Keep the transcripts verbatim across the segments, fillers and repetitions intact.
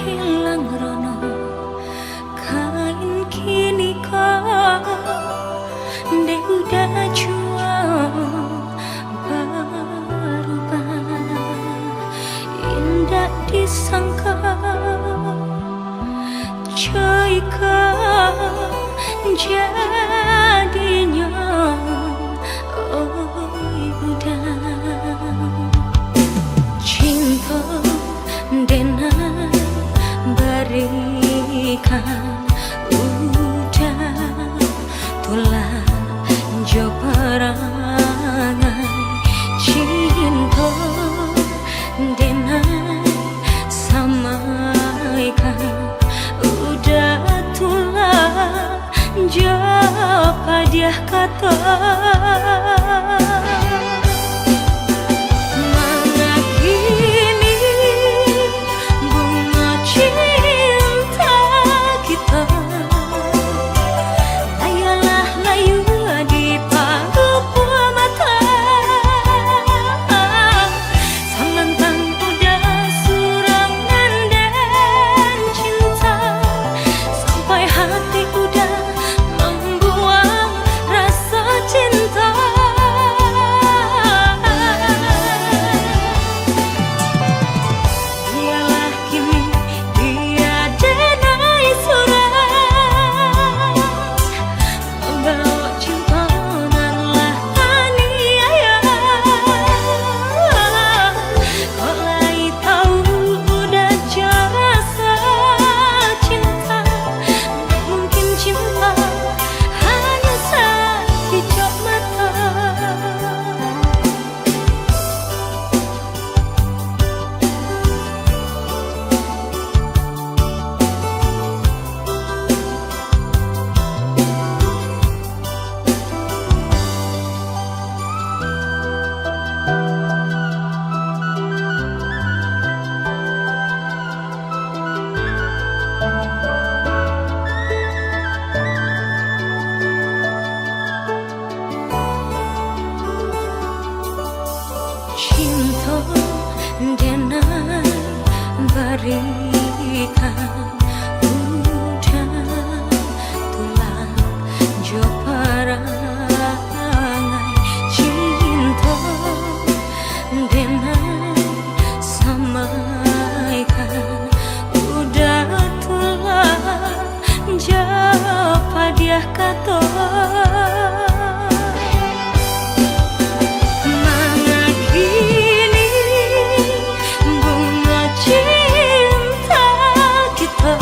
Ilang rono kain kini ko, dek udah jua barubah. Indak disangka, cuy, ko jadinyo, oi udah. Cinto den ai barikan, udah tu lah jo parangai. Cinto den ai samaikan, udah tu lah jo padiah kato. Mangakini bungo cinta kito, ayolah layua di palupuah mato. Samantang udah surang nan den cinta, sampai hati udah mambuang rasa cinta. Bialah kini dia den ai surang, mambao cinto nan lah aniayo. Kok lai tau udah jo rasa cinta, mungkin cinta hanyo sakijok mato. Cinto den ai barikan, udah tu lah jo parangai. Cinto den ai samaikan, udah tu lah jo padiah kato. Mangakini bungo cinta kito,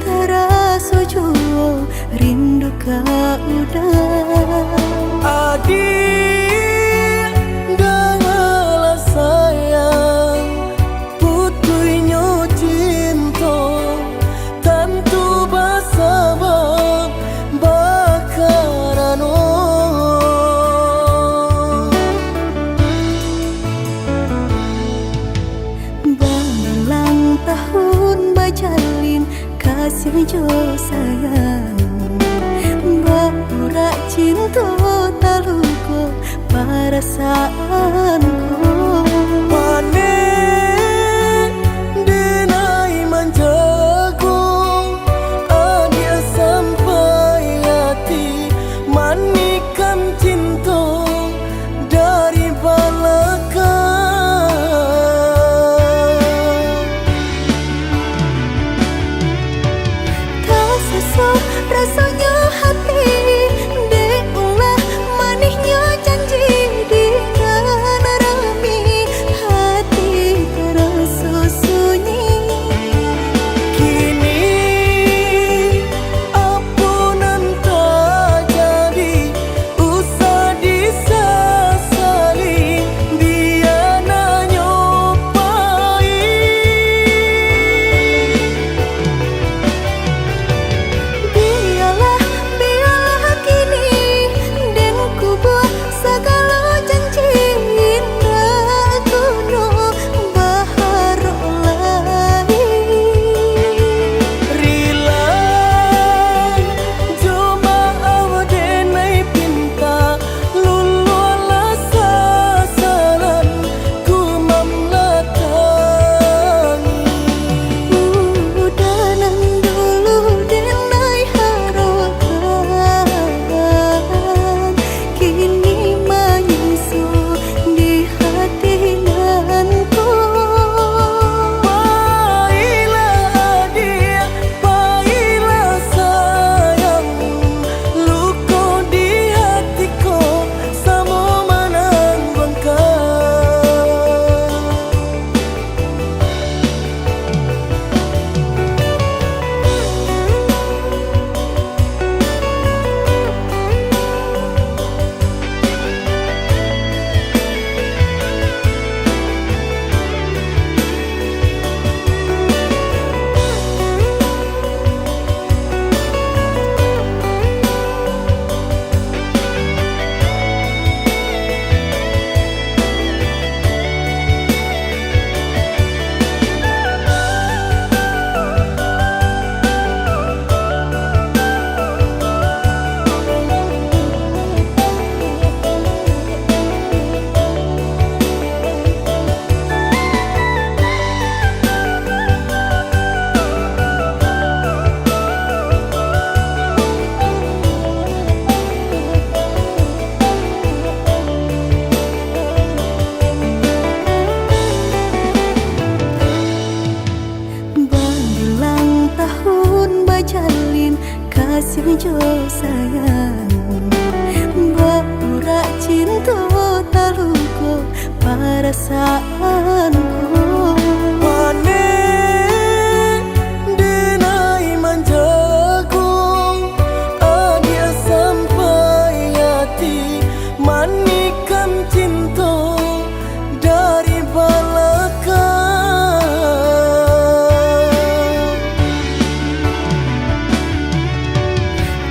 Taraso juo rindu ka uda. Adiak, dangalah sayang, putuihnyo cinto, tantu basabab bakarano. Babilang tahun bajalin, kasiah jo sayang, baurak cinto taluko parasaanku. Paneh denai manjago, adiak sampai ati manikam cinto dari balakang. Tasaso rasonyo hati, dek ulah manihnyo janji di nan rami, hati taraso sunyi. Kini apo nan tajadi, usah disasali, biananyo pahik. Bialah, bialah kini den kubua sagalo janji, indak gunonyo baharok lai. Rila jo maaf denai pinta, luluahlah sasalan ku mamalatangi. Udah nan dulu denai harokan, kini manyiso di hati nan ko. Pailah adiak, pailah sayang, luko di hati ko samo manangguangkan. Babilang tahun bajalin, kasiah jo sayang, baurak cinto taluko parasaanku. Paneh denai manjago, adiak sampai ati manikam cinto dari balakang.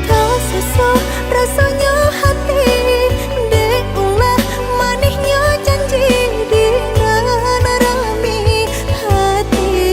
Tasaso rasonyo hati, dek ulah manihnyo janji di nan rami. Hati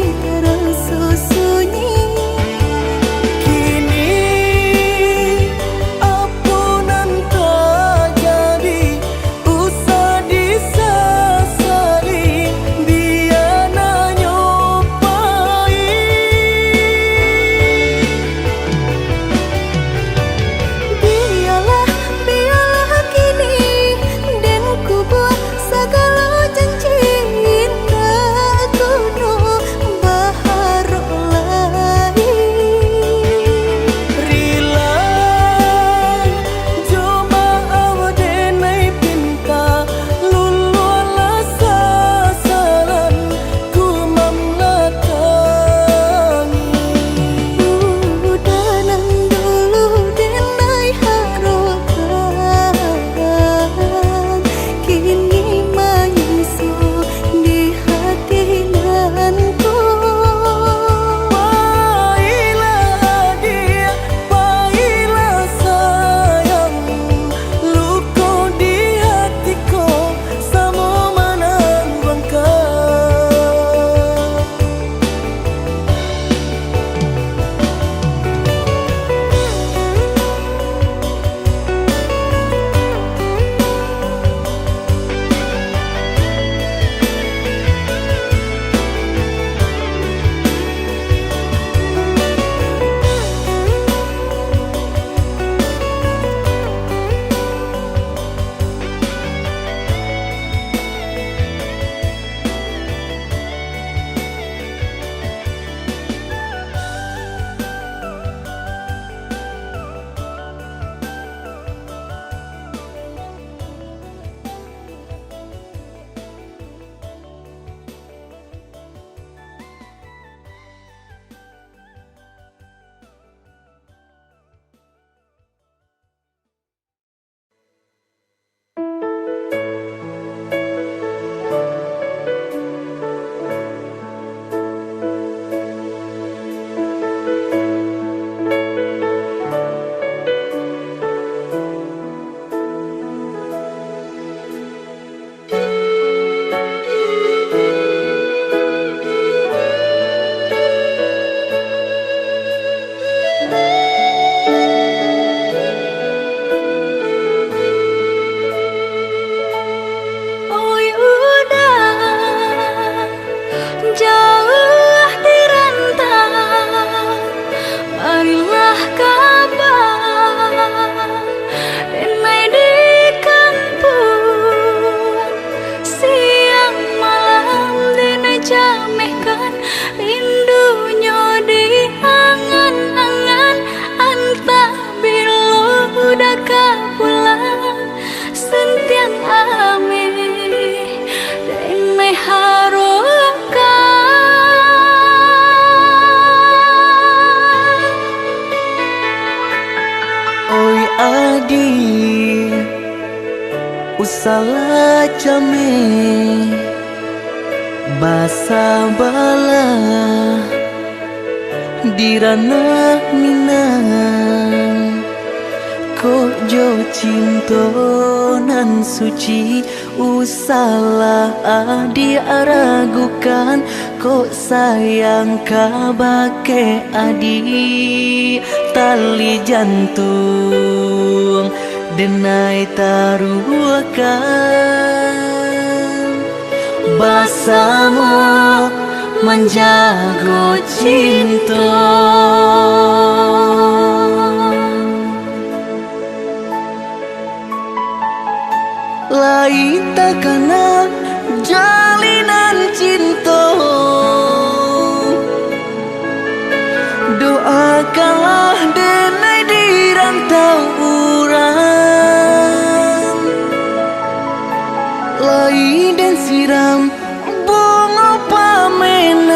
Salah cameh, basabalah di ranah Minang. Kok jo cinto nan suci, usahlah adiak ragukan. Kok sayang kabake adiak, tali jantuang denai taruahkan, basamo manjago cinto. Lai takana jalinan cinto, doakanlah denai di rantau urang. Lai den siram bungo pamenang,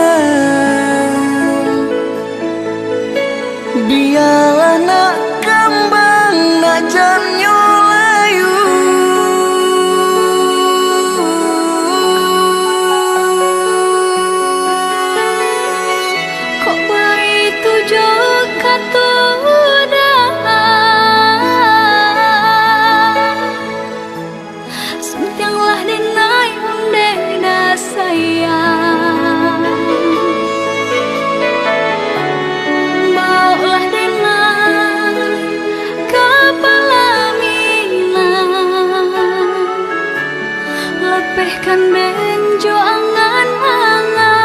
bialah nak kambang, nak jannyo layu. Kok baitu jo kato dah. Suntianglah denai ondeh dah sayang. Baoklah denai ka palaminang. Lapehkan den jo angan-angan.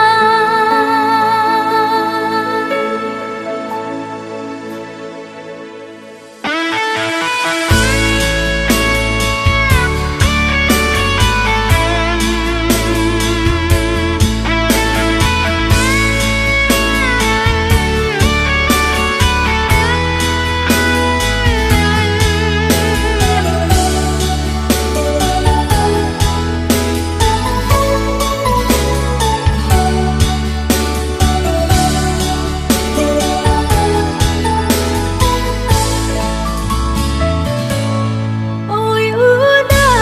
Oi uda,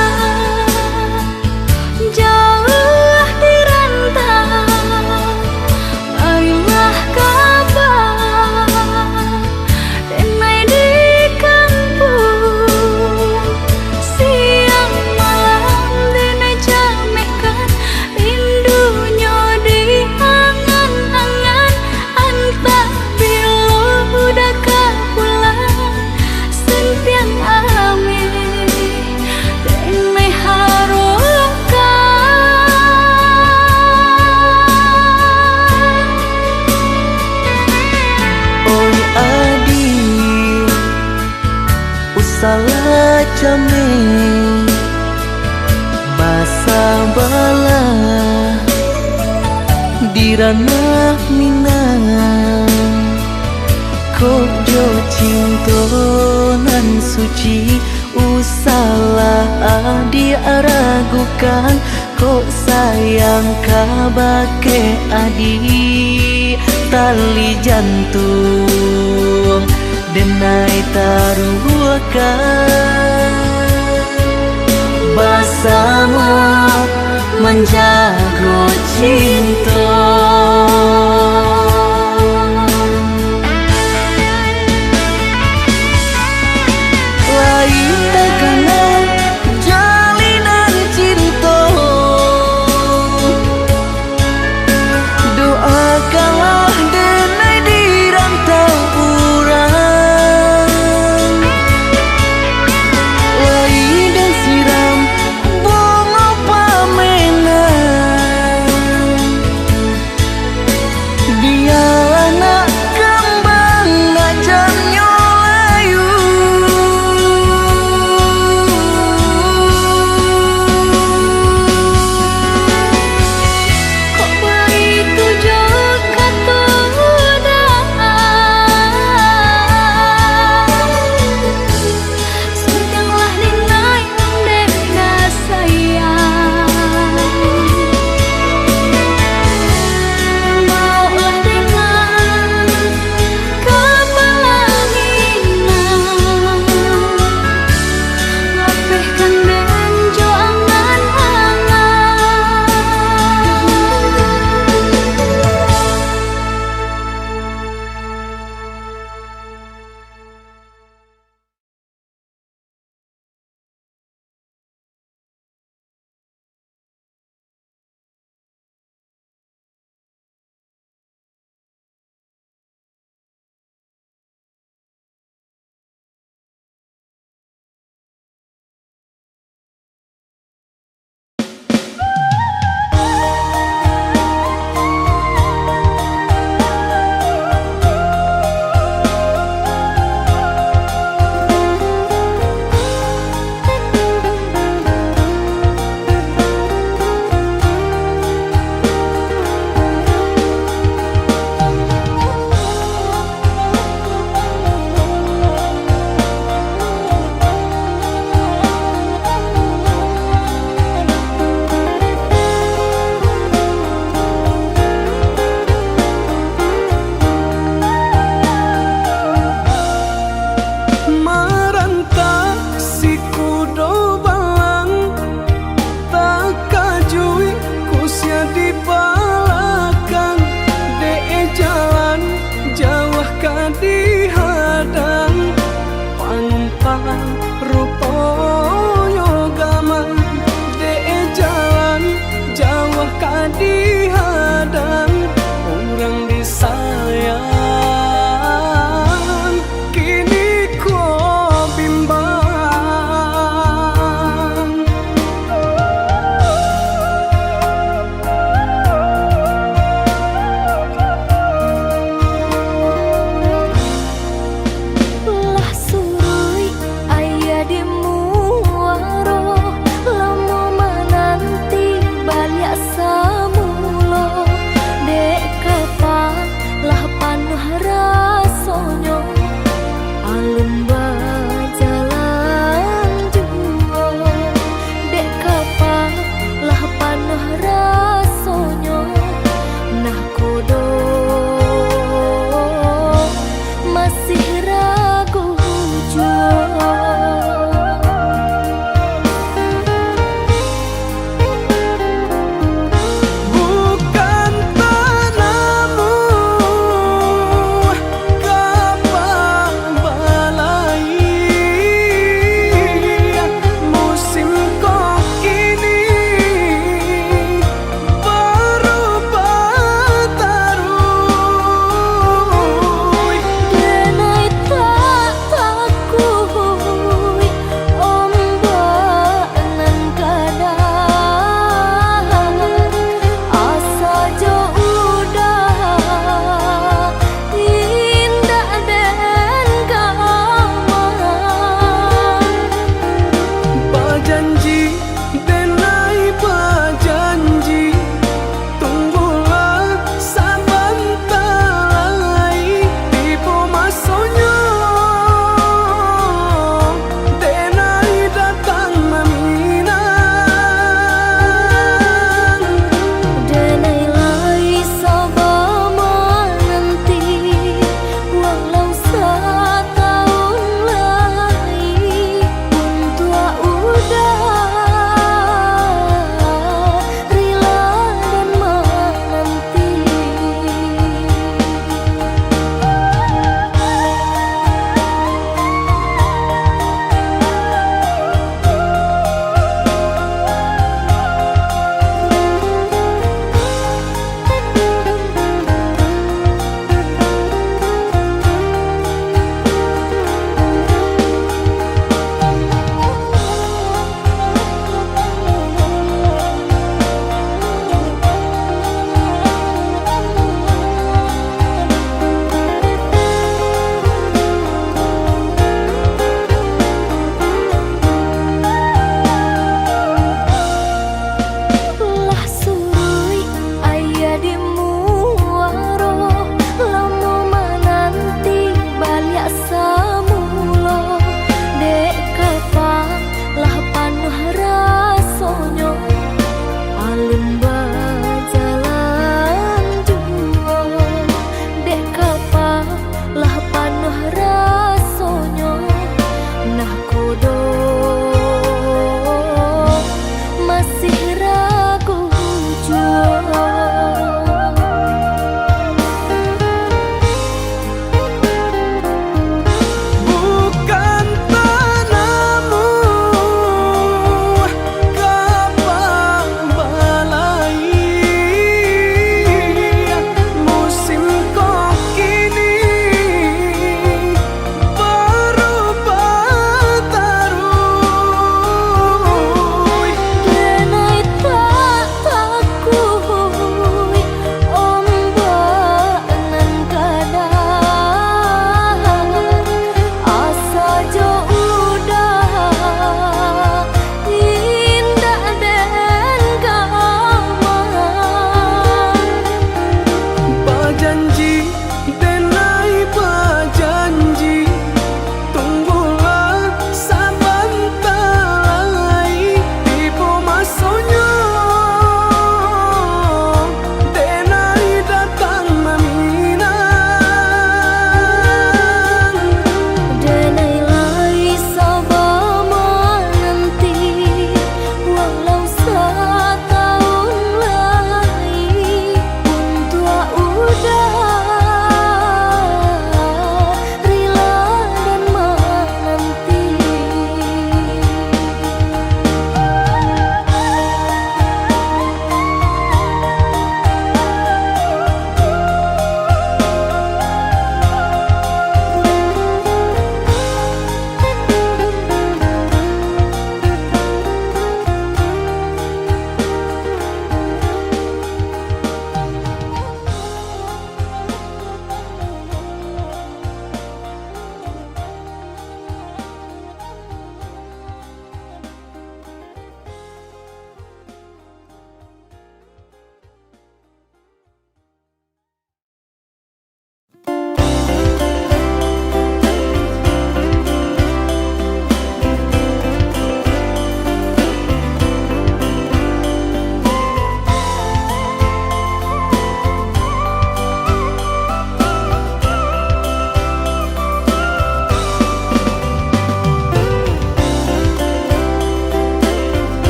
jauah di rantau, marilah kaba denai di kampuang. Siang malam denai camehkan, rindu nyo di angan-angan, antah bilo uda ka pulang. Suntiang ameh denai harokan. Oi adiak, usahlah cameh, basabalah di ranah Minang. Kok jo cinto nan suci, usahlah adiak ragukan. Kok sayang kabake adiak, tali jantuang denai taruahkan, basamo manjago cinto. Lai takana jalinan cinto, doakanlah denai di rantau urang. Lai den siram bungo pamenang,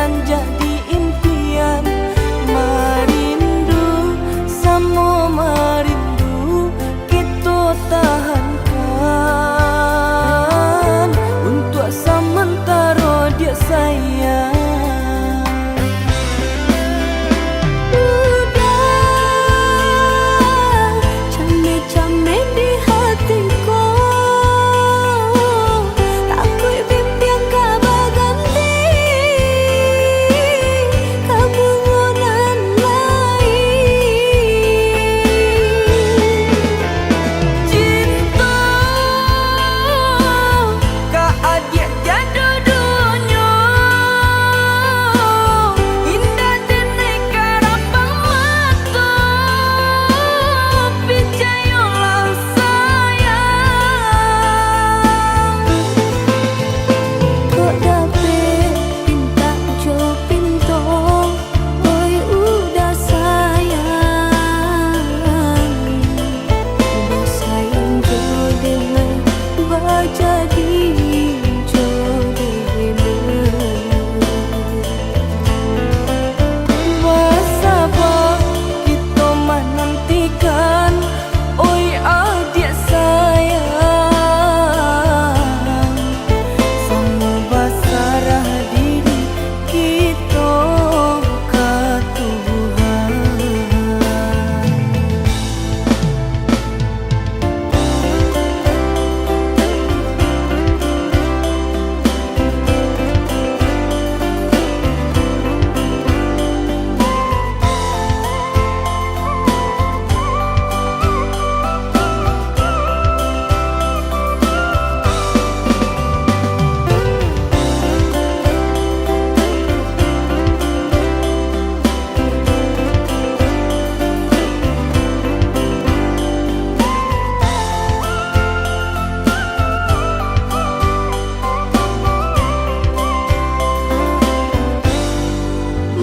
Nan jadi impian, marindu, samo marindu, kito tahankan untuak samantaro, diak sayang. Udah, cameh-cameh di hati ko, takuik bimbiang ka baganti ka bungo nan lain. Cinto ka adiak jado dunyo, indak denai karambang mato, picayolah sayang. Kok dapek pintak jo pinto, oi udah sayang, udah sayang jo denai bajadi jo denai. Basaba kito manantikan, oi adiak sayang, samo basarah diri kito ka Tuhan.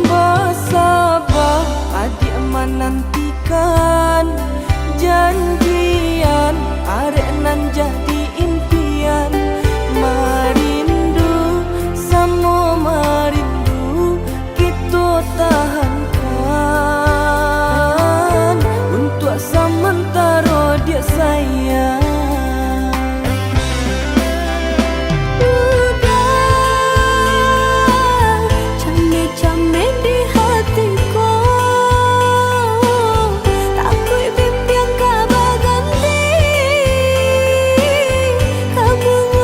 Basaba adiak manantikan, janjian arek nan jadi impian, marindu samo marindu, kito tahankan untuak samantaro, diak sayang. Udah, cameh-cameh di hati ko, takuik bimbiang ka baganti ka bungo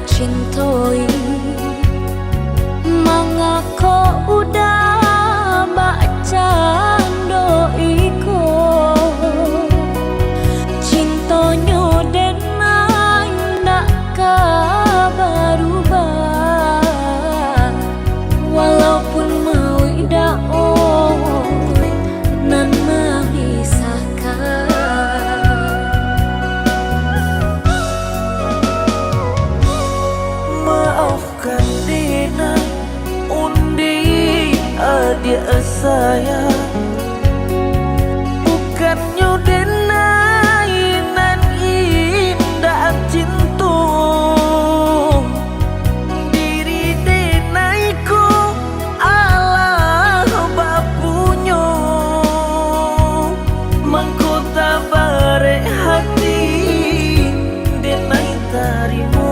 Cintoi, mangako udah bakcando iko? Cintonyo denai ndak ka barubah, walaupun mauik dao nan mamisahkan. Maafkan denai, Undi, adiak sayang. Bukannyo denai nan indak cinto, diri denai ko alah bapunyo, mangko tabarek hati denai tarimo.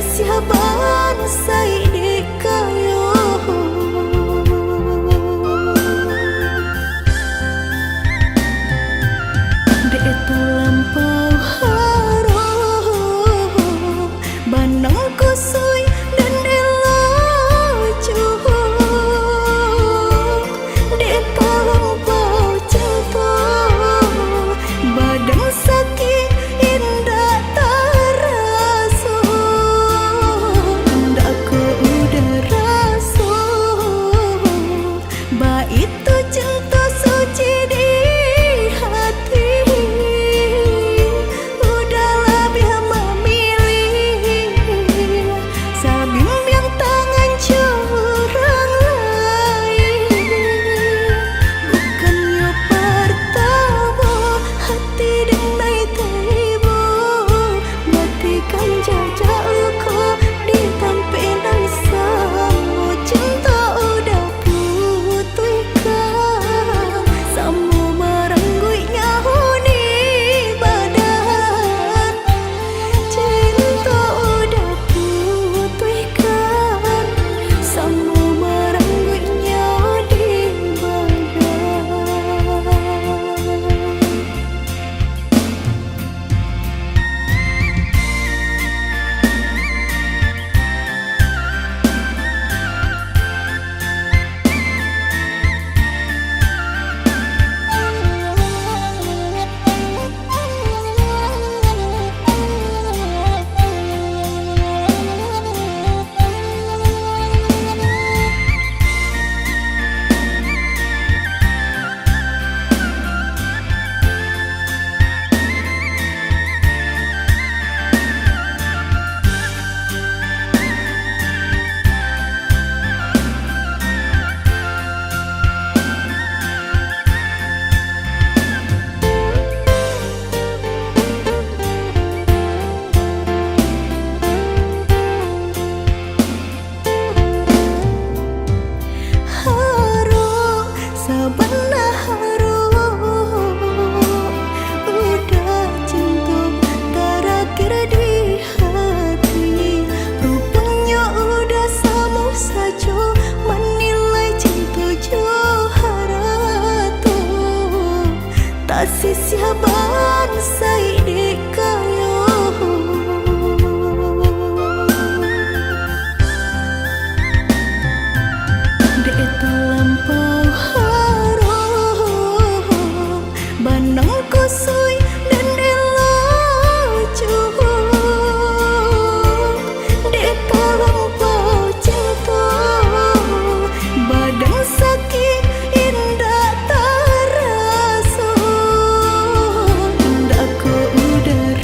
Siaban saik dek kayo. Dek talampau haro, banang kusuik dan elok juo. Dek talampau cinto, badan sakik indak taraso. Indak ko udah raso, baitu cinto suci di hati. Udah labiah mamilih sabimbiang tangan jo urang lain. Bukannyo partamo hati den lai taibo, matikan jajak luko di tampek nan samo. Cinto udah putuihkan, samo marangguik nyawo di badan. Cinto udah putuihkan, samo marangguik nyawo di badan. Harok, sabana harok, udah cinto tarakhir di hati. Ruponyo udah samo sajo manilai cinto jo harato. Tasisiah ban saik dek kayo. Dek talampau harok, banang kusuik dan elok juo. Dek talampau cinto, badan sakik indak taraso. Indak ko udah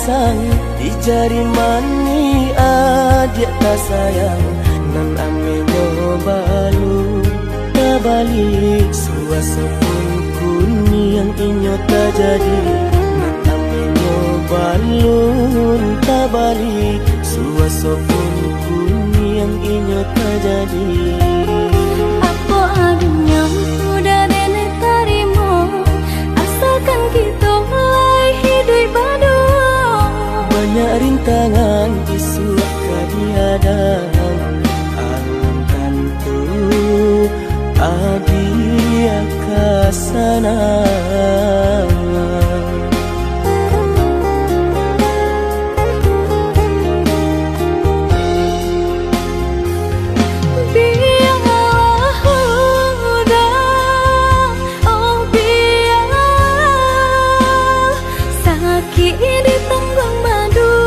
Sang di jari manih adiak tasayang, nan amenyo balun tabalik, suaso pun kuniang inyo tajadi, nan amenyo balun tabalik, suaso pun kuniang inyo tajadi. Apo adonyo udah denai tarimo, asalkan kito lai hiduik baduo. Banyak rintangan isuak ka dihadang, alun tantu adiak ka sanang. Bialah udah, oh bialah, sakik ditangguang baduo.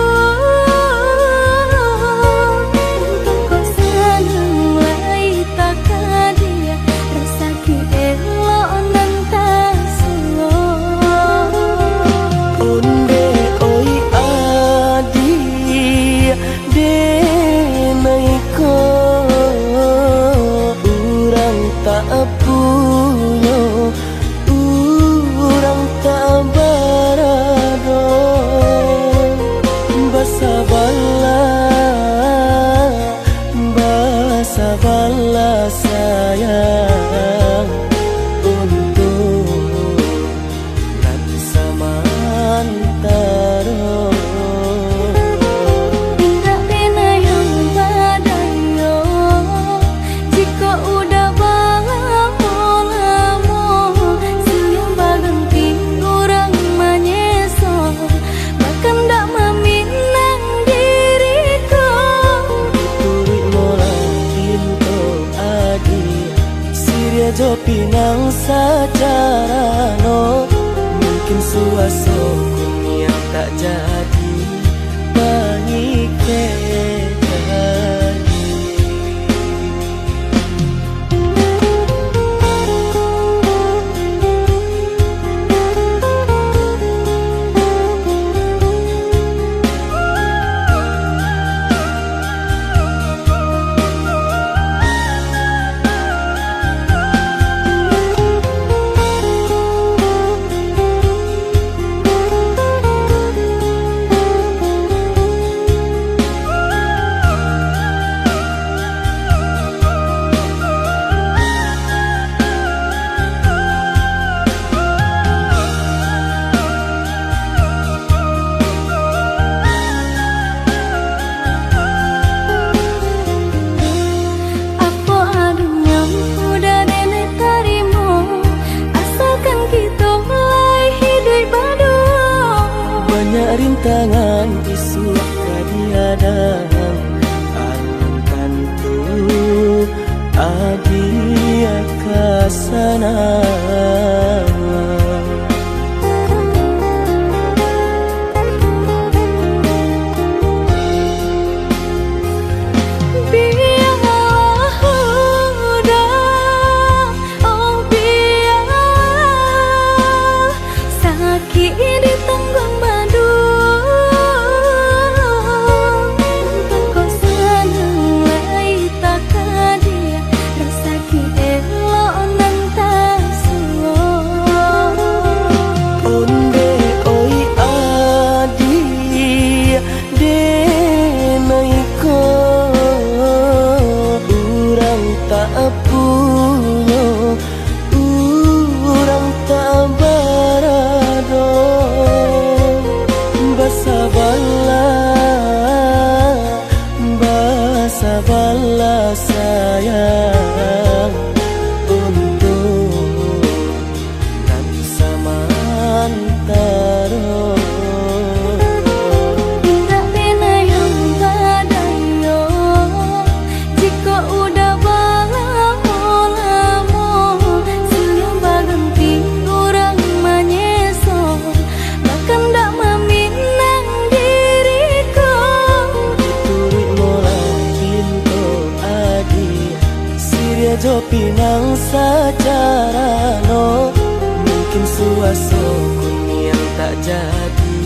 Untuang kok sanang lai takadiak, rasaki elok nan tasuo. Ondeh oi adiak, denai ko urang tak punyo, urang tak barado. Basabalah, basabalah sayang, untuak nan samantaro. Indak pernah yang badayo, jikok udah balamo-lamo, silih baganti urang manyeso, bakandak maminang diri ko. Turuik molah pinto adiak, siriah jo pinang sacarano, mungkin suaso kuniang tak jadi pangikek lagi. Apo adonyo udah denai tarimo, asalkan kito lai hiduik baduo. Banyak rintangan isuak ka dihadang, alun tantu adiak ka sanang. Bialah udah, oh bialah, sakik ditangguang baduo. Untuang kok sanang lai takadiak, rasaki elok nan tasuo. Ondeh oi adiak, denai ko urang tak punyo, urang tak barado. Basabalah, basabalah sayang, untuak nan samantaro. Indak pernah yang badayo, jikok udah balamo-lamo, silih baganti urang manyeso, bakandak maminang diri ko. Turuik molah pinto adiak, siriah jo pinang sacarano, mungkin suaso kuniang tak jadi,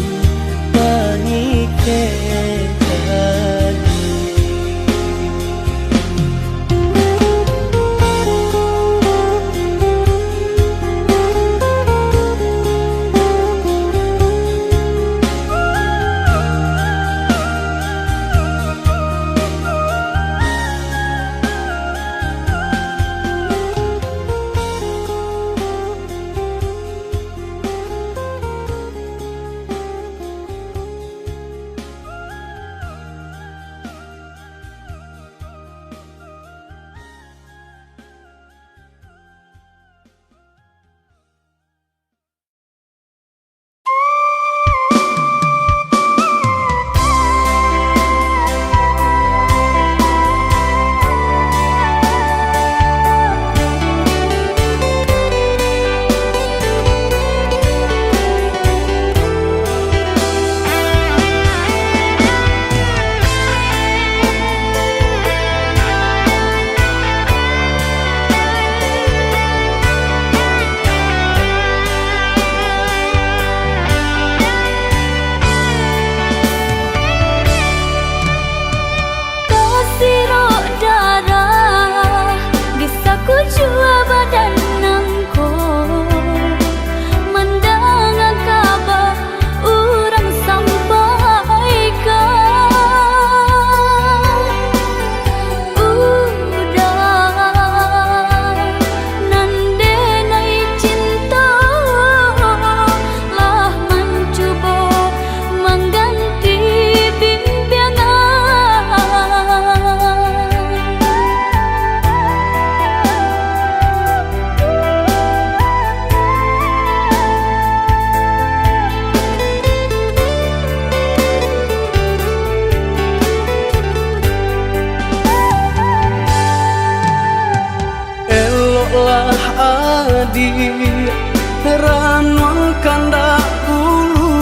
Ranuang kandak bulu,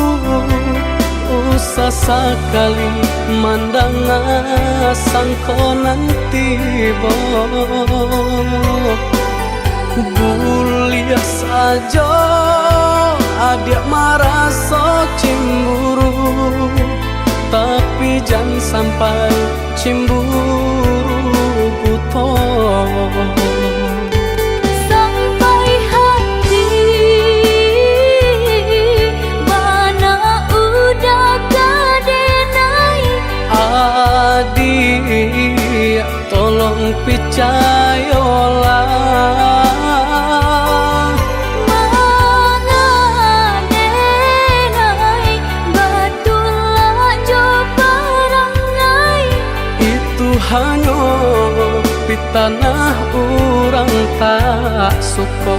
usah sakali mandanga sangko nan tibo. Buliah sajo adiak maraso cimburu, tapi jan sampai cimburu buto. Sampai hati bana udah ka denai. Adiak, tolong picayolah. Manga denai batulak jo parangai. Itu hanyo pitanah urang tak suko.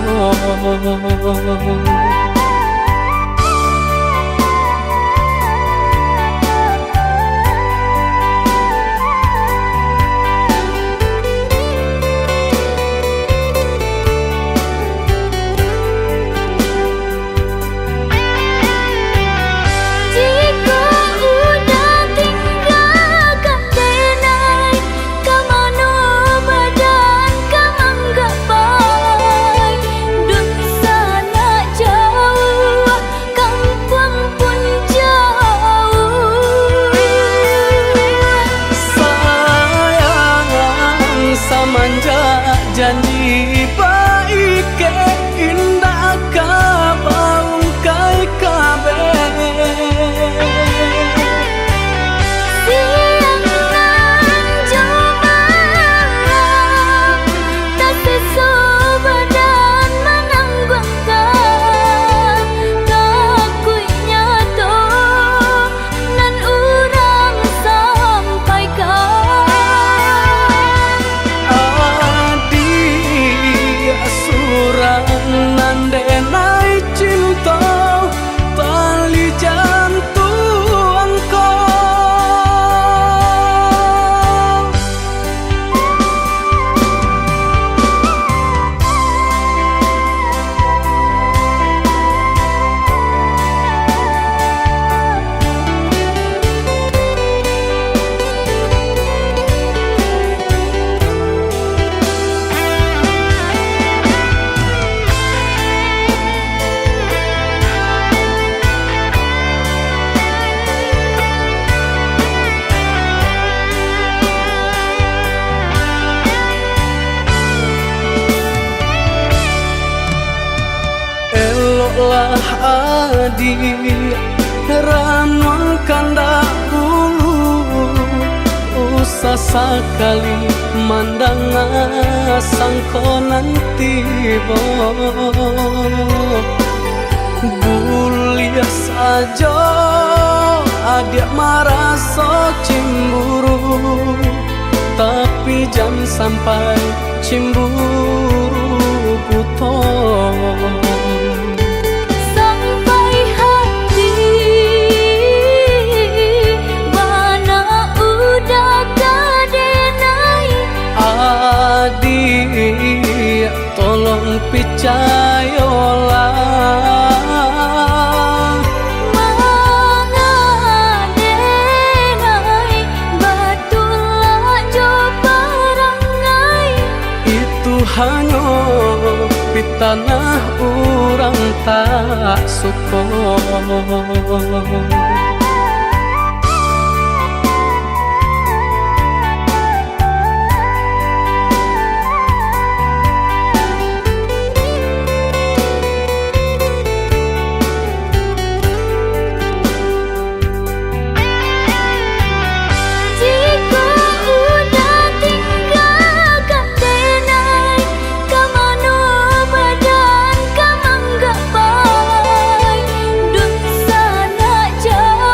Jikok udah tinggakan denai, ka mano badan ka manggapai? Dunsanak jauah, kampuang pun jauah. Sayang, samanjak janji baikek, indak ka baungkai kabeh. Siang nan jo malam, taseso badan manangguangkan. Takuiknyo tu nan urang sampaikan. Adiak surang nan denai cinto, tali jantuang ko. Eloklah adiak, ranuang kandak bulu, usah sakali mandanga sangko nan tibo. Buliah sajo adiak maraso cimburu, tapi jan sampai cimburu buto. Sampai hati bana udah ka denai. Adiak, tolong picayolah. Manga denai batulak jo parangai. Itu hanyo pitanah urang tak suko. Jikok udah tinggakan denai, ka mano badan ka manggapai? Dunsanak jauah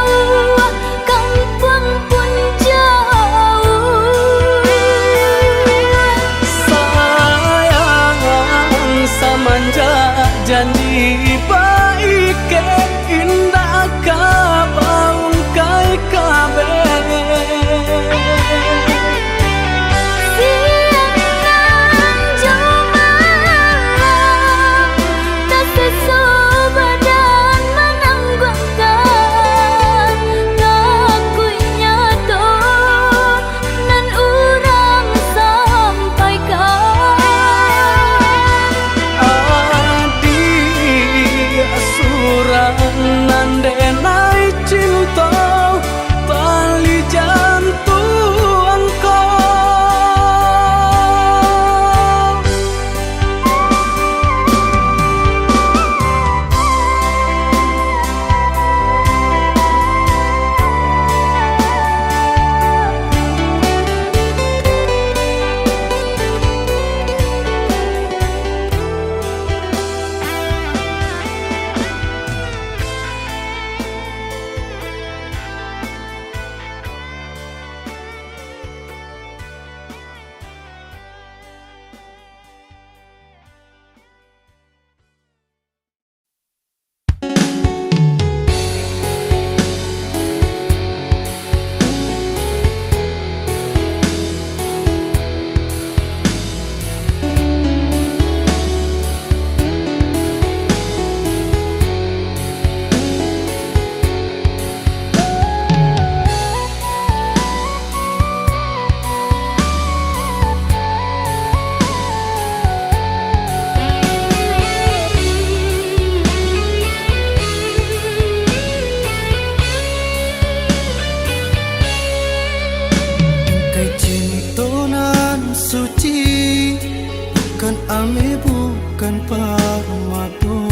Kan parmato,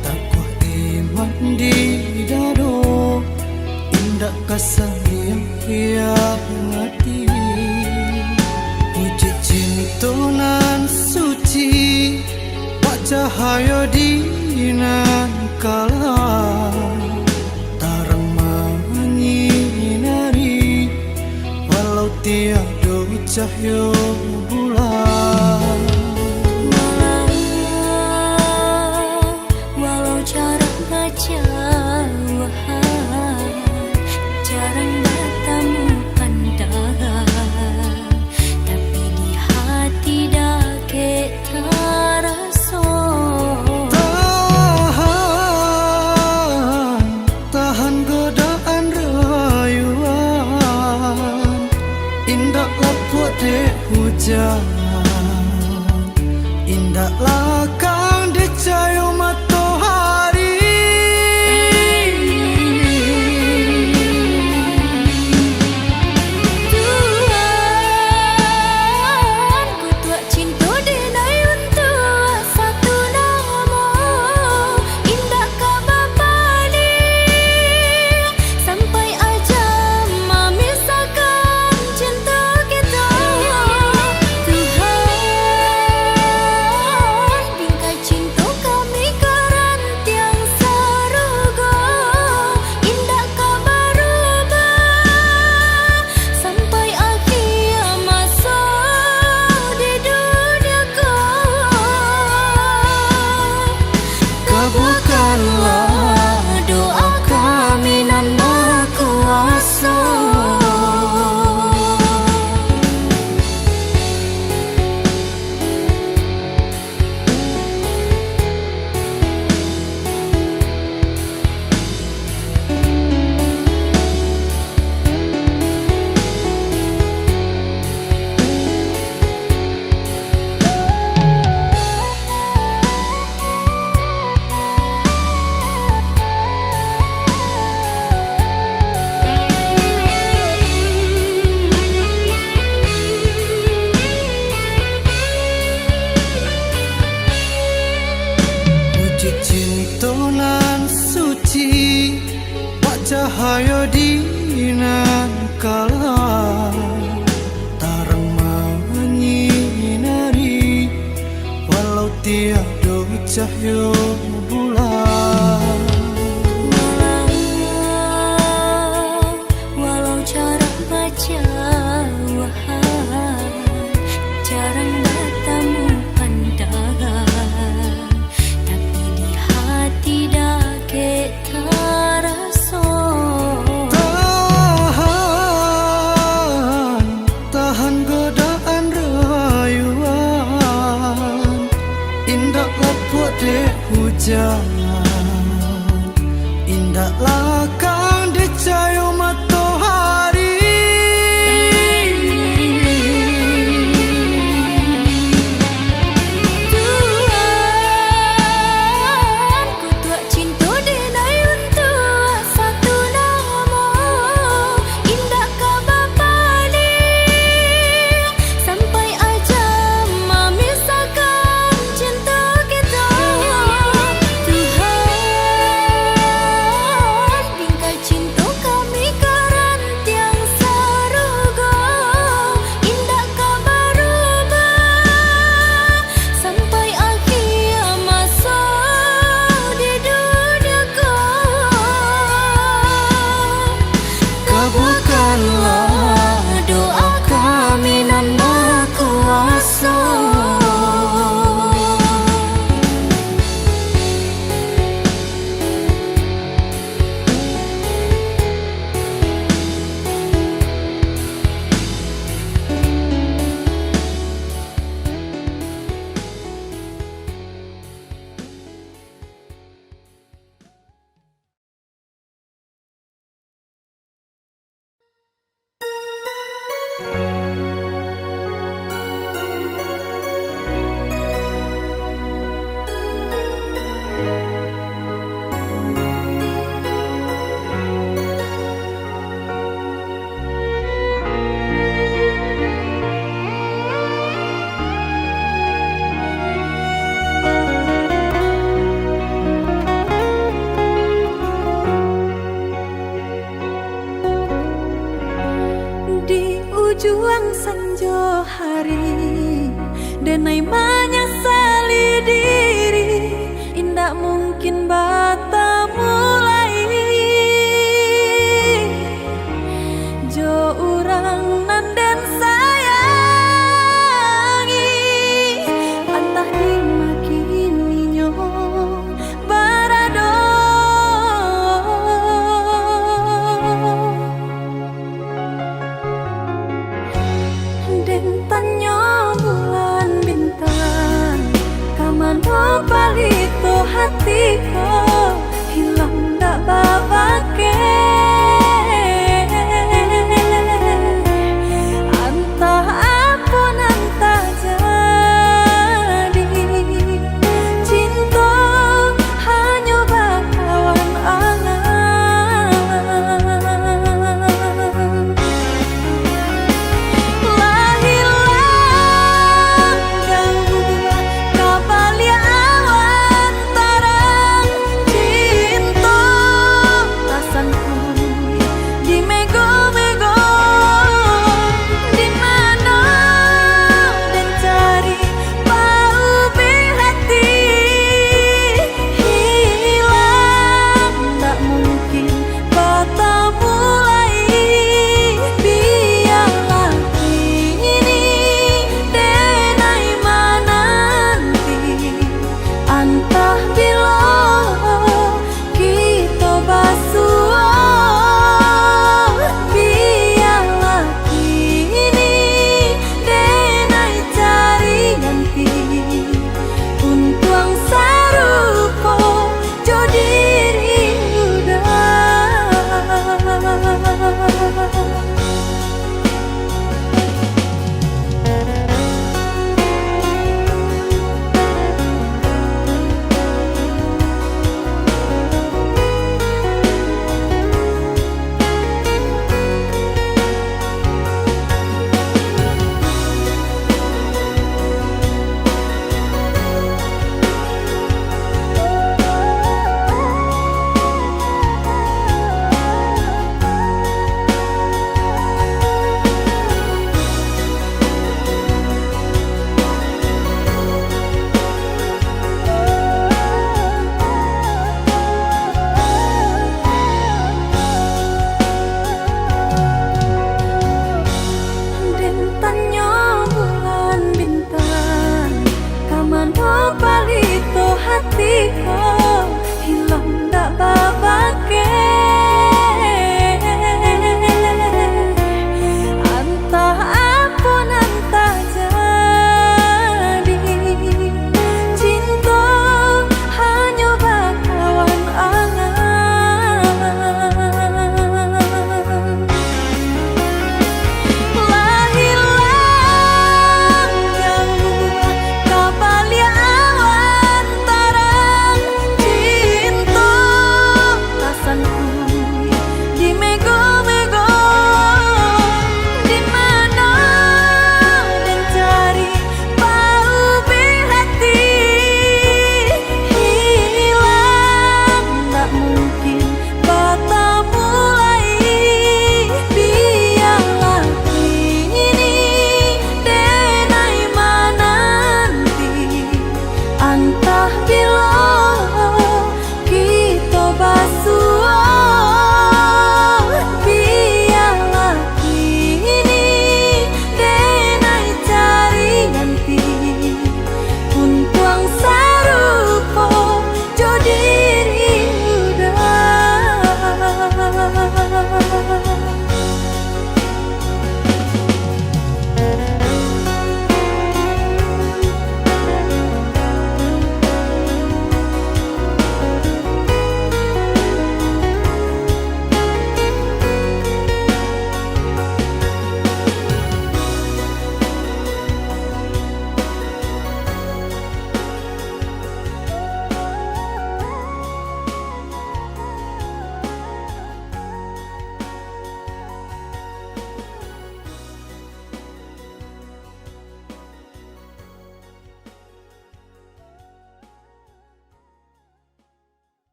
takuah iman di dado, indak ka salah hiang ati. Puji cinto nan suci, bacahayo di nan kalam, tarang manyinari, walau tiado cahyo bulan. Walau, walau jarak bajauhan, jarang batamu pandang, tapi di hati dakek taraso. Tahan, tahan godaan rayuan, indak lapuak dek hujan, indak lakang dek cayo matohari. Tuhan, kutuak cinto denai untuak satu namo, indak ka bapalih sampai ajal mamisahkan cinto kito. Tuhan, bingkai cinto kami ka rantiang sarugo, indak ka barubah sampai akhir maso di dunia ko. Kabulkanlah doa kami nan bakuaso. Puji cinto nan suci, bacahayo di nan kalam, tarang manyinari, walau tiado cahyo bulan. Walau, walau jarak bajauhan, jarang batamu pandang, tapi di hati dakek taraso. Tahan, tahan godaan rayuan, indak lapuak dek hujan, indak lakang dek cayo matohari. Tuhan, kutuak cinto denai untuak satu namo, indak ka bapalih sampai ajal mamisahkan cinto kito. Tuhan, bingkai cinto kami ka Hari, denai manyasali diri, indak mungkin batamu lai jo urang nan den sayangi. Antah di ma kini nyo barado. Den tanyo bulan bintang, ka mano palito hati ko?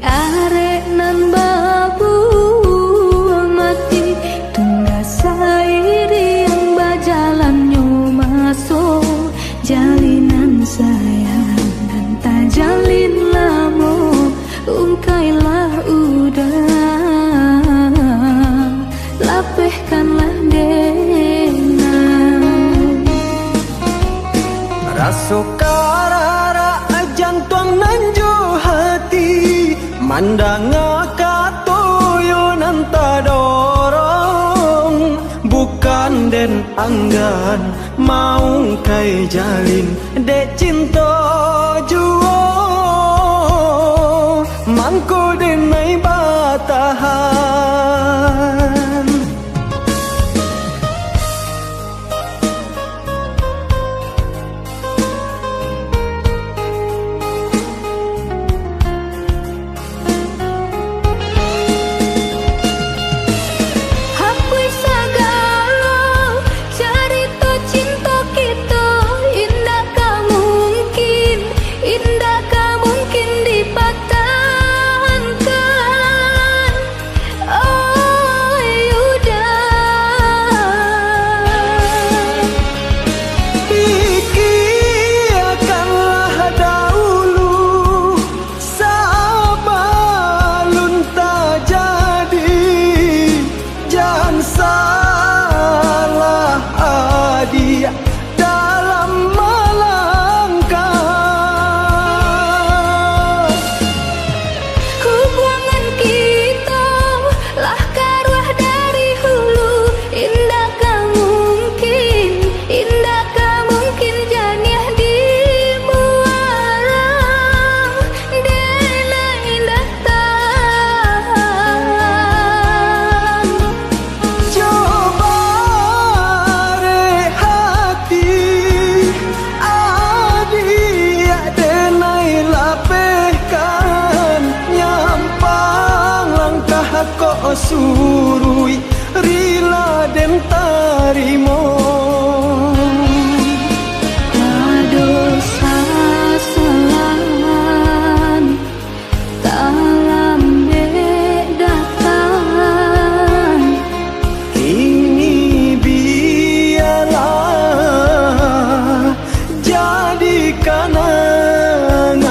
Arek nan babuah mati, tunda sairiang bajalannyo maso. Jalinan sayang nan tajalin lamo, ungkailah udah, lapehkanlah denai. Raso kararak jantuang nan jo hati, mandanga kato yo nan tadorong, bukan den anggan maungkai jalin, dek cinto juo, mangko denai batahan. Hapuih sagalo carito cinto kito, indak ka mungkin, indak ka mungkin dipatahankan. Oh, Yuda. Pikiakanlah daulu sabalun tajadi, jan salah adiak dalam malangkah. Hubuangan kito lah karuah dari hulu, indak ka mungkin, indak ka mungkin janiah di muaro, denai indak tahan. Jo barek hati, adiak denai lapehkan, nyampang langkah kok suruik, rila den tarimo. Ado sasalan talambek datang. Kini bialah jadi kanangan.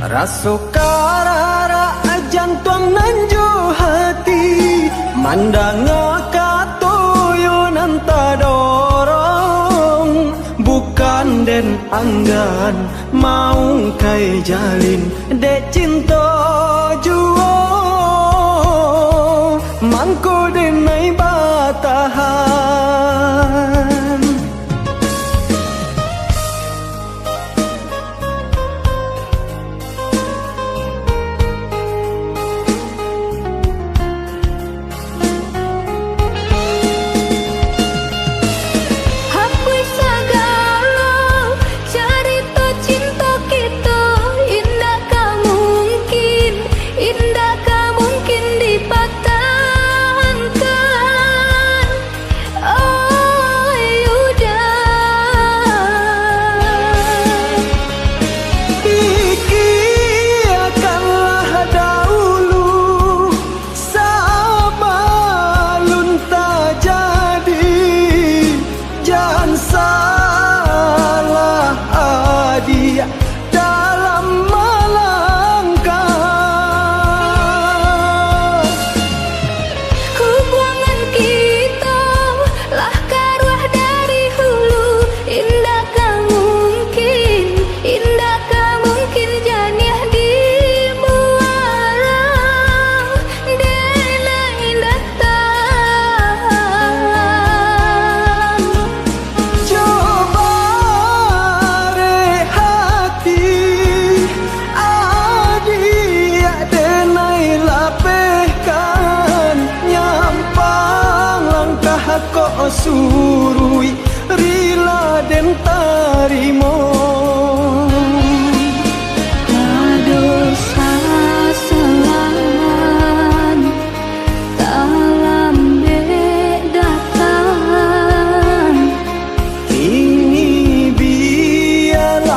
Raso kararak jantuang nan jo hati, mandanga kato yo nan tadorong, bukan den anggan maungkai jalin, dek cinto juo, mangko denai batahan. Hapuih sagalo carito cinto kito, indak ka mungkin, indak ka mungkin dipatahankan. Turuik rila den tarimo. Ado sasalan talambek datang. Kini bialah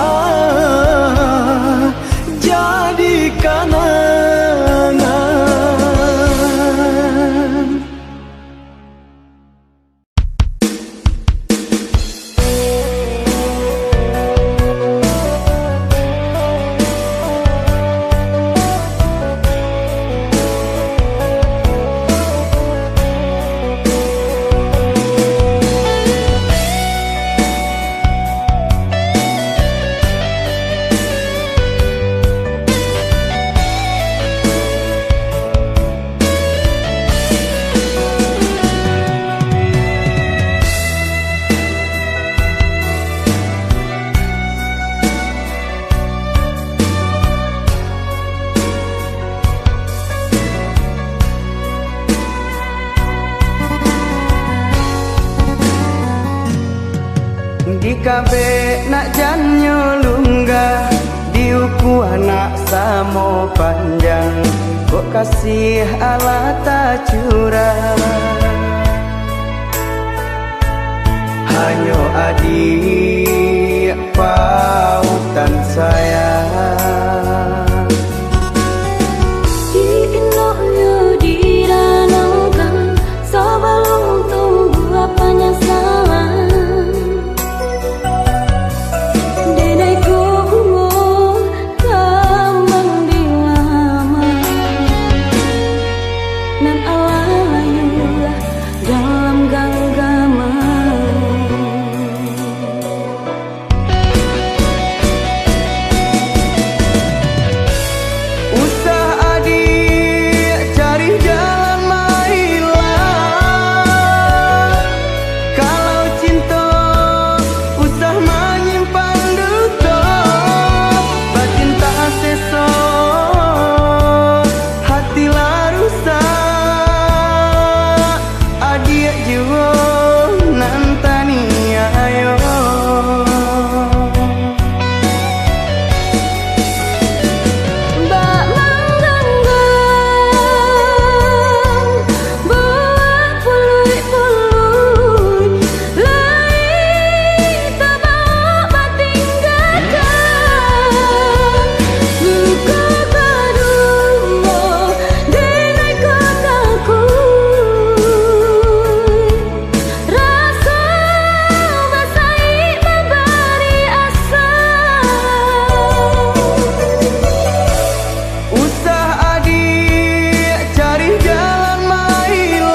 jadi kanangan. Dikabek nak jannyo lunggah, diukua nak samo panjang, kok kasih alah tacurah. Hanyo adiak pautan sayang. Indoknyo diranangkan sabalun tumbuah panyasalan. Denai ko bungo kambang di laman, nan alah layulah dalam ganggaman. Usah adiak cari jalan mailang. Kalau cinto, usah manyimpan duto. Batin tak seso, hati lah rusak. Adiak juo nan taniayo. Bak mangganggam buah puluik-puluik, lai tabao batinggakan. Luko ka duo, denai ko takuik. Raso basaik babari asa. Usah adiak cari jalan mailang.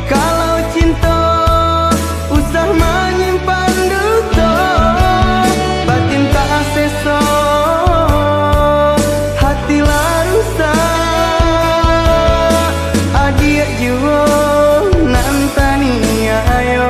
Kalau cinto, usah manyimpan duto. Batin tak seso, hati lah rusak. Adiak juo nan taniayo.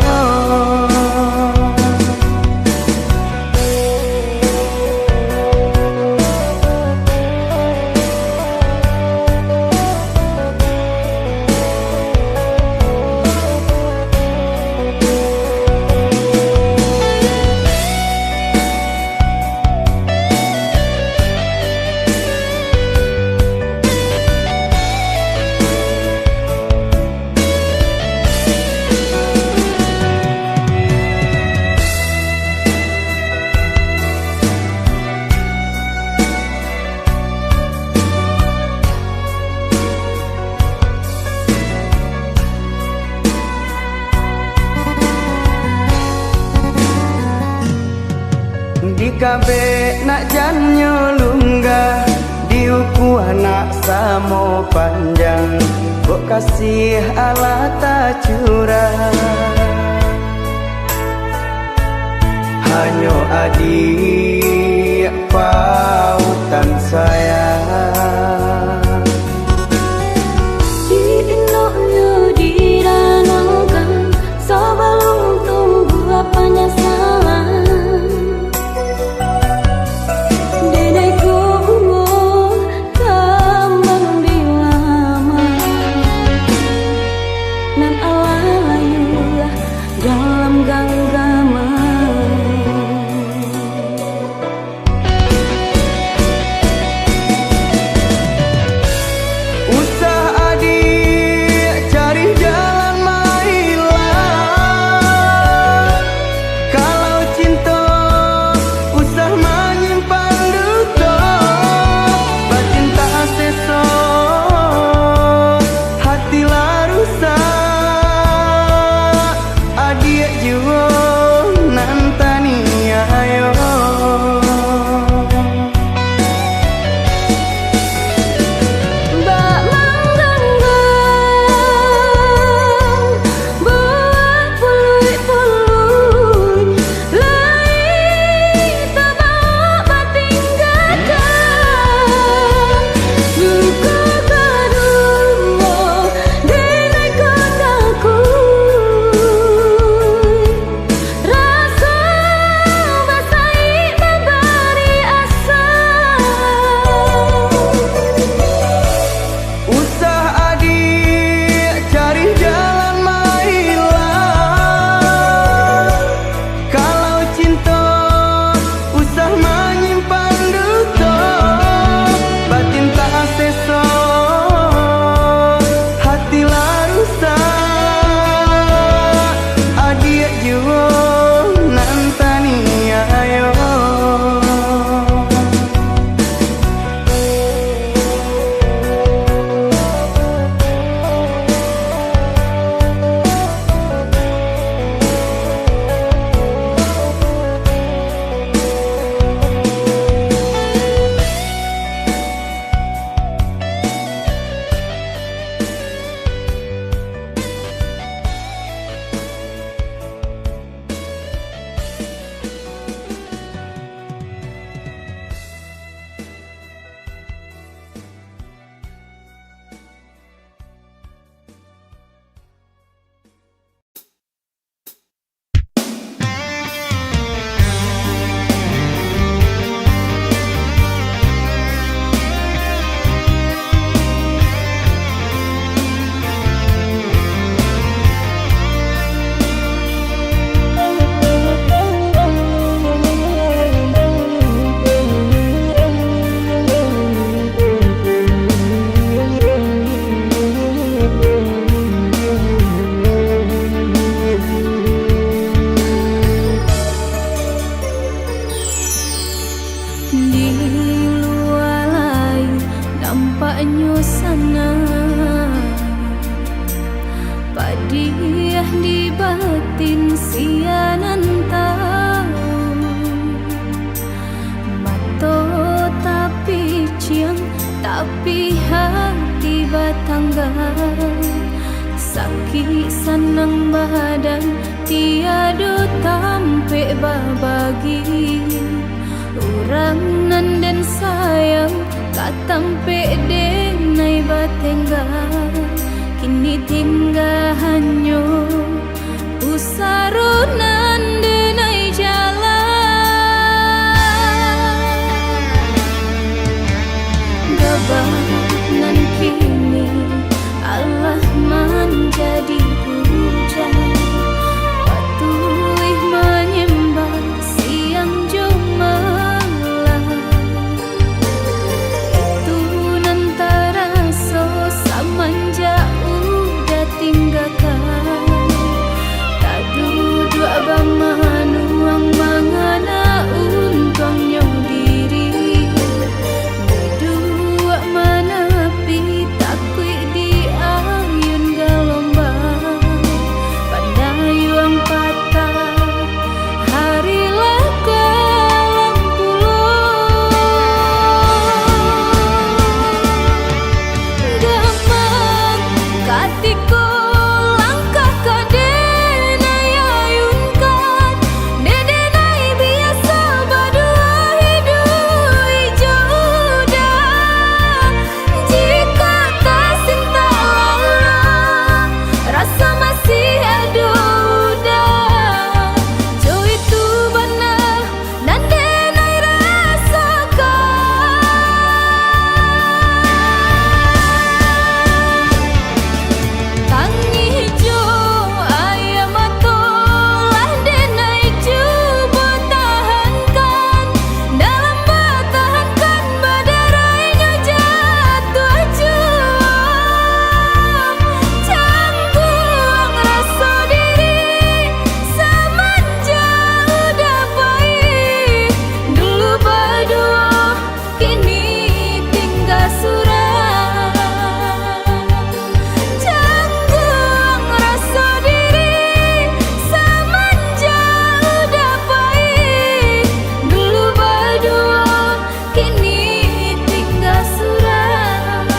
Dikabek nak jannyo lunggah, diukua nak samo panjang, kok kasih alah tacurah. Hanyo adiak pautan sayang. Indoknyo diranangkan sabalun tumbuah panyasalan. Denai ko bungo kambang di laman, nan Batin sia nan tahu, mato tapiciang, tapi hati batangga. Sakik sanang badan, tiado tampek babagi. Urang nan den sayang, ka tampek denai batengga. Kini tingga hanyo pusaro nan denai jalan. Gabah nan kini alah manjadi ujan, patuih manyembah siang jo malam. Itu nan taraso samanjak udah tinggakan. Taduduak bamanuang mangana untuangnyo diri. Duduak manapi takuik diayun galombang. Pandayuang patah, hari lah kalam pulo. Gamang katiko langkah ka denai ayunkan, dek denai biaso baduo hiduik jo udah. Jikok tasintak lalu, raso masih ado udah. Jo itu bana nan denai rasokan. Tangih jo aia mato lah denai cubo tahankan. Dalam batahankan, badarainyo jatuah juo. Cangguang raso diri, samanjak udah payi. Dulu baduo, kini tingga surang. Cangguang raso diri, samanjak udah payi. Dulu baduo, kini tingga surang.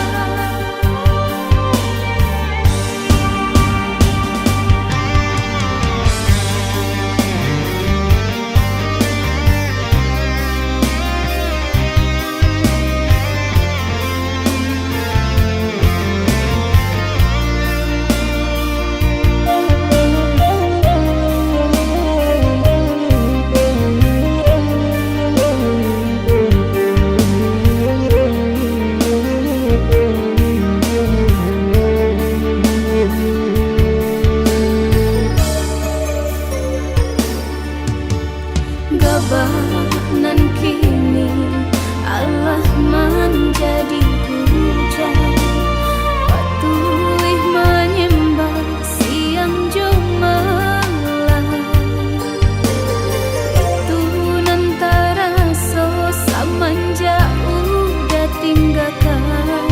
Gabah nan kini alah manjadi ujan, patuih manyembah siang jo malam. Itu nan taraso samanjak udah tinggakan.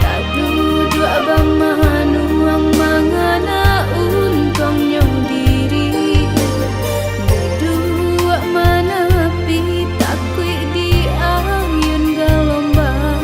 Taduduak bamanuang mangana untuangnyo diri. Duduak manapi takuik diayun galombang.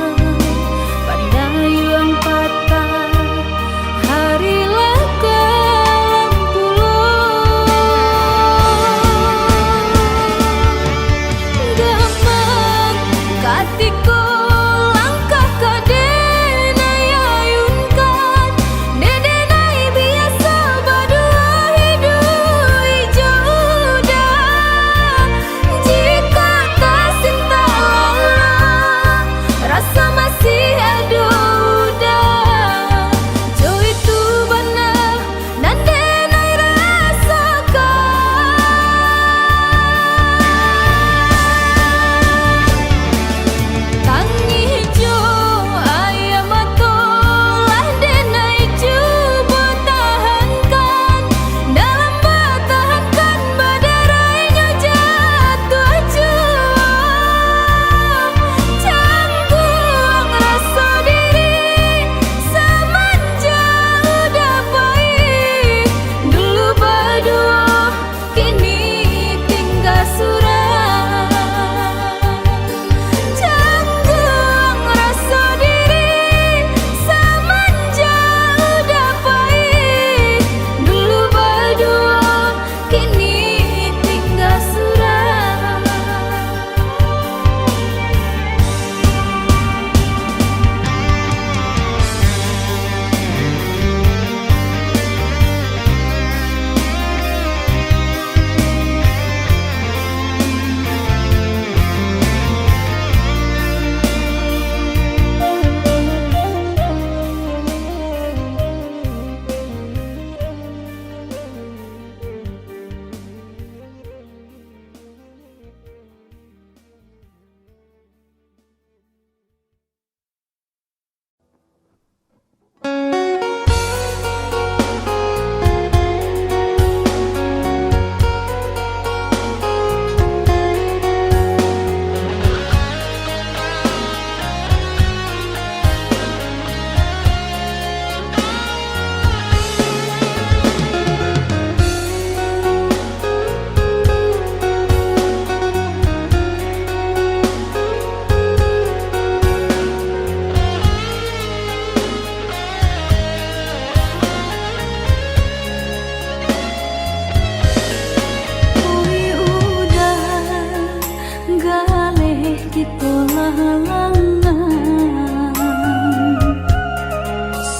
halangan.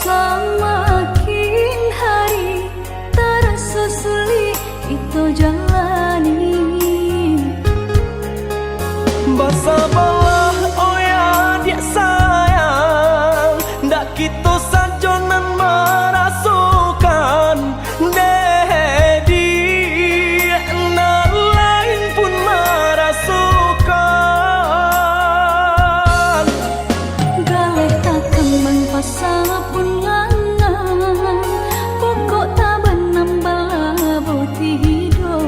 Samakin hari taraso sulik kito jalani. Basabalah, oi adiak sayang, ndak kito sajo nan marasokan, dek diak nan lain pun marasokan. Galeh takambang pasa pun langang, pokok tabanam balabo tido.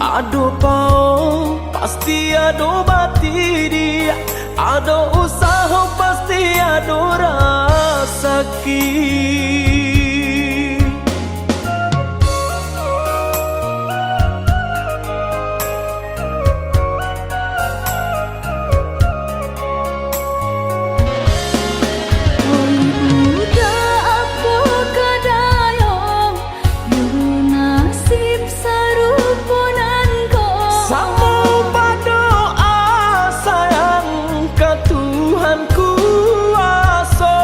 Ado pao, pasti ado batidi, ado usaho, pasti ado rasaki. Oi uda, apo ka dayo, yo nasib sarupo nan ko. Samo badoa sayang ka Tuhan kuaso.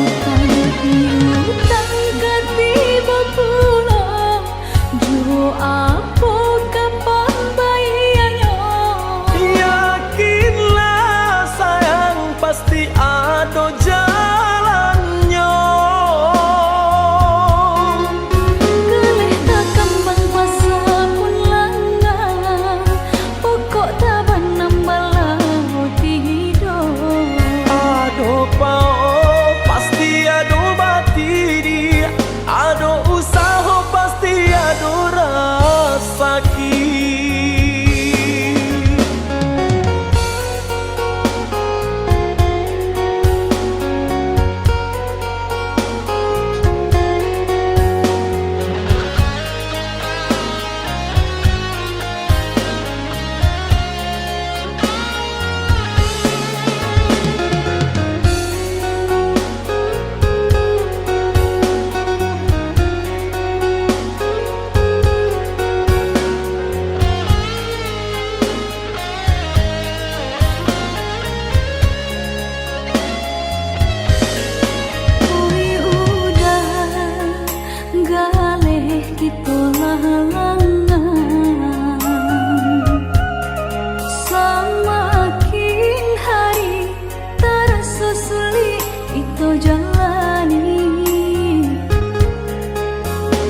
Utang piutang ka tibo pulo, jo apo ka pambaianyo? Yakinlah sayang, pasti ado jalannyo. Galeh takambang pasa pun langang, pokok tabanam balabo tido. Ado pao, pasti ado batidi, ado usaho, pasti ado rasaki. Oi uda, galeh kito lah langang. Samakin hari taraso sulik kito jalani.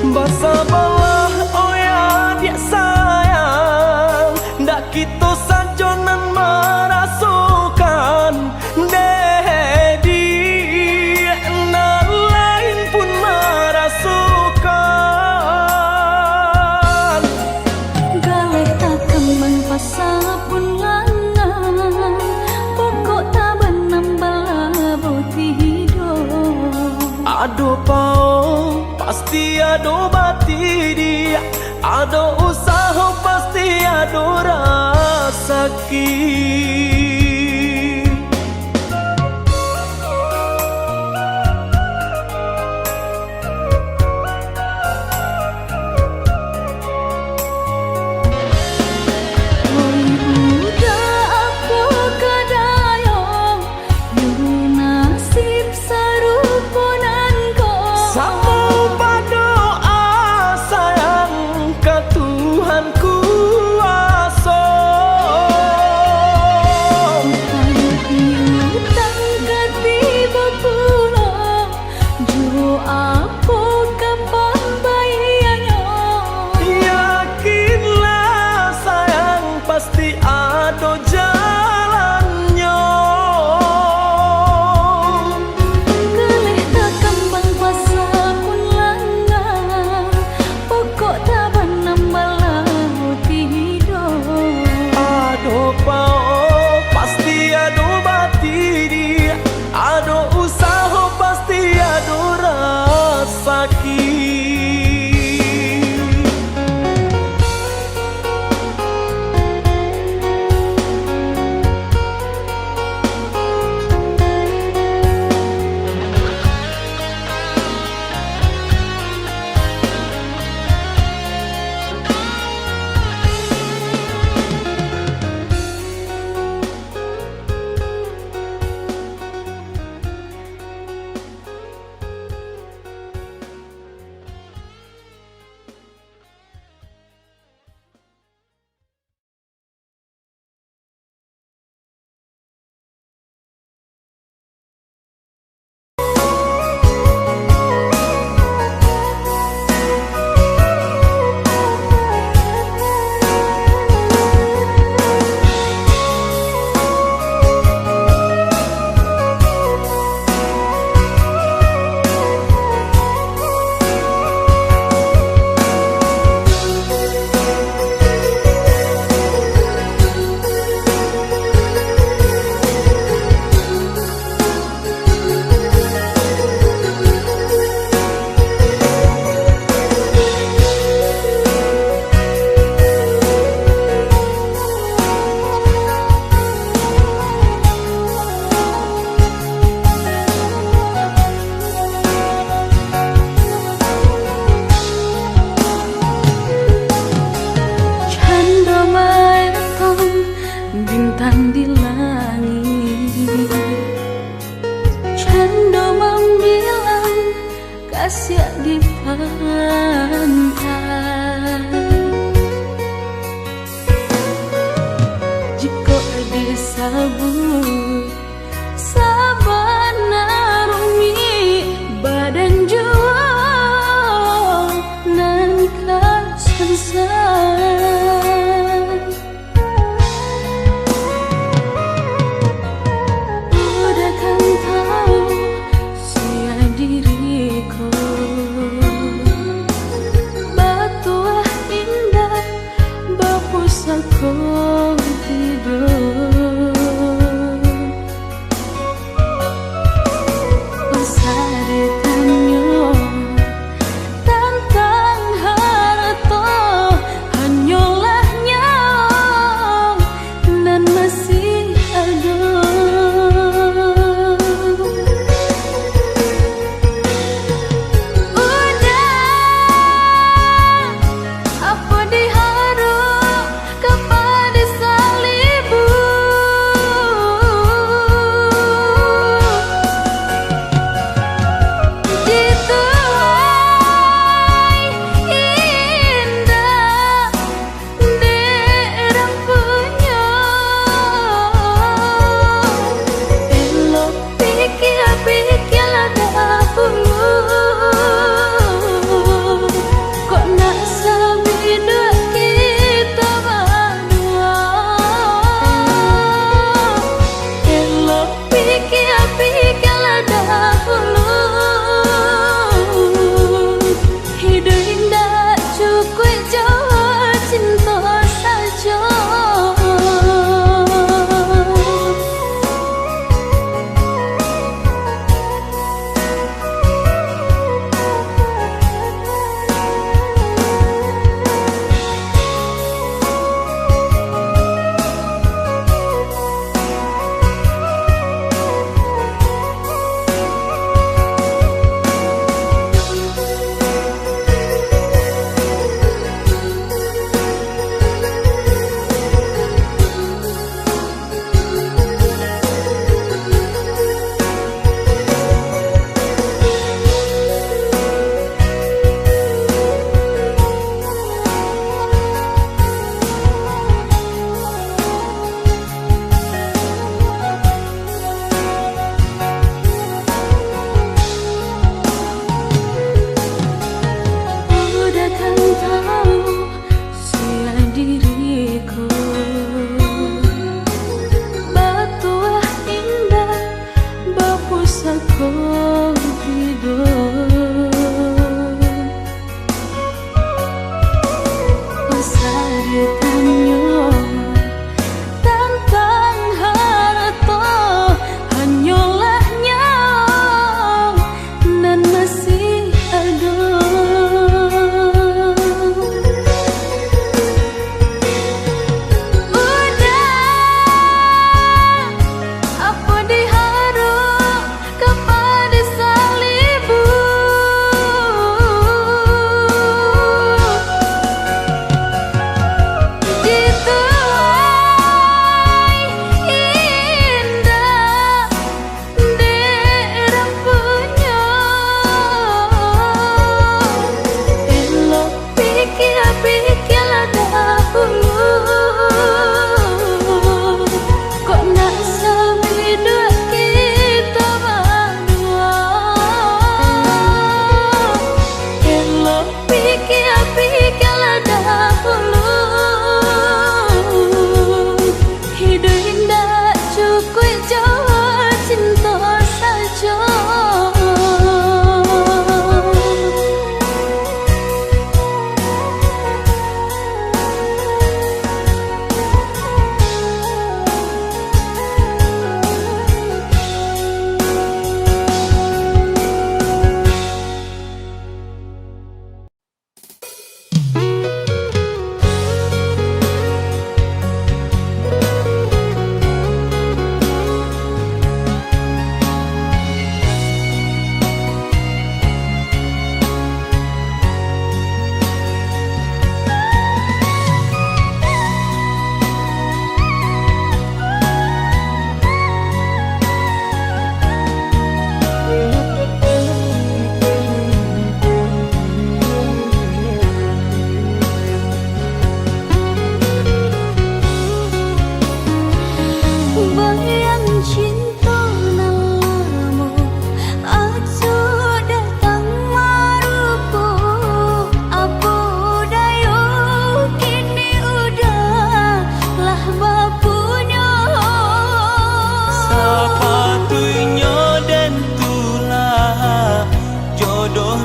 Basabalah, oi adiak sayang, ndak kito sajo nan marasokan, dek diak nan lain pun marasokan. Galeh takambang pasa pun langang, pokok tabanam balabo tido. Ado pao, pasti ado batidi, ado usaho, pasti ado rasaki. Oi uda, apo ka dayo, yo nasib sarupo nan ko. Samo badoa sayang ka Tuhan kuaso. Utang piutang ka tibo pulo, jo apo ka pambaianyo? Yakinlah sayang, pasti ado jalannyo. Galeh takambang pasa pun langang, pokok tabanam balabo tido. Ado pao, pasti ado batidi, ado usaho, pasti ado rasaki. tak di pantai. Jikok disabuik, sabana rumik badan juo nan ka sansa. Uda kan tau sia diri ko, batuah indak bapusako tido.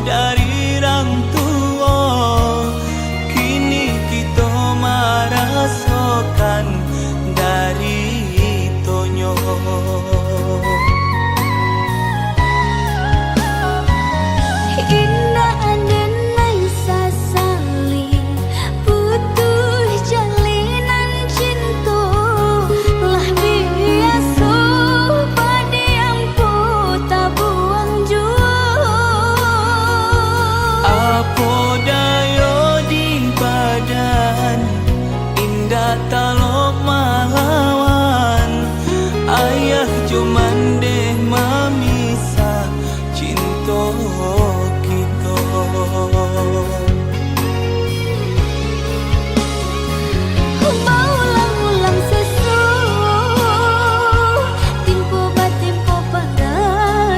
dari rang tuo, kini kito marasokan dari itonyo. Indak ado nan sasali, putuih jalinan cinto, lah biaso padiam ko tabuang juo. Apo dayo di badan, indak talok malawan, ayah jo mandeh mamisah cinto kito. Baulang-ulang susu, timpo batimpo parasaian,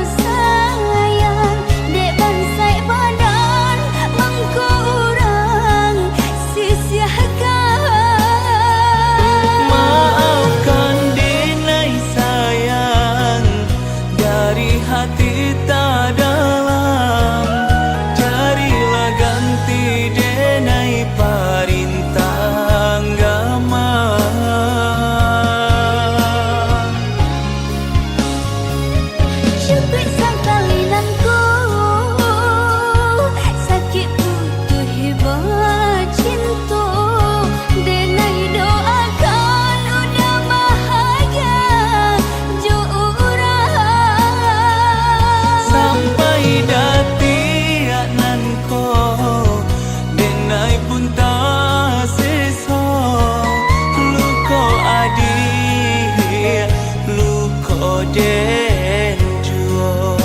dek bansaik badan mangko urang sisiahkan. Maafkan denai sayang, dari hati tadalam, carilah ganti denai parintah agama. Cukuik sakali nan ko, sakik putuih bacinto, denai doakan udah bahagia jo urang. Sampai datiak nan ko, denai pun taseso, luko adiak, luko den juo.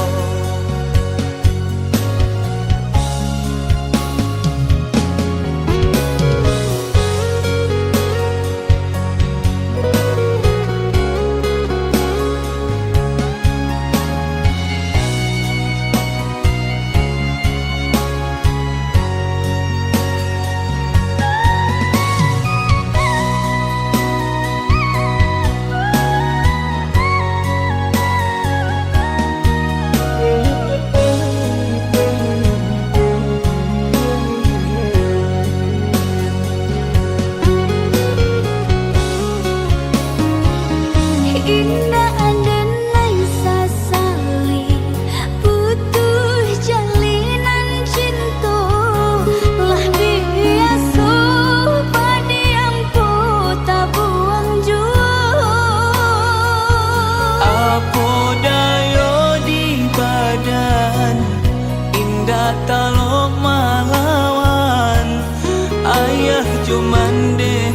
Indak ado nan sasali, putuih jalinan cinto, lah biaso padiam ko tabuang juo. Apo dayo di badan, indak talok malawan, ayah jo mandeh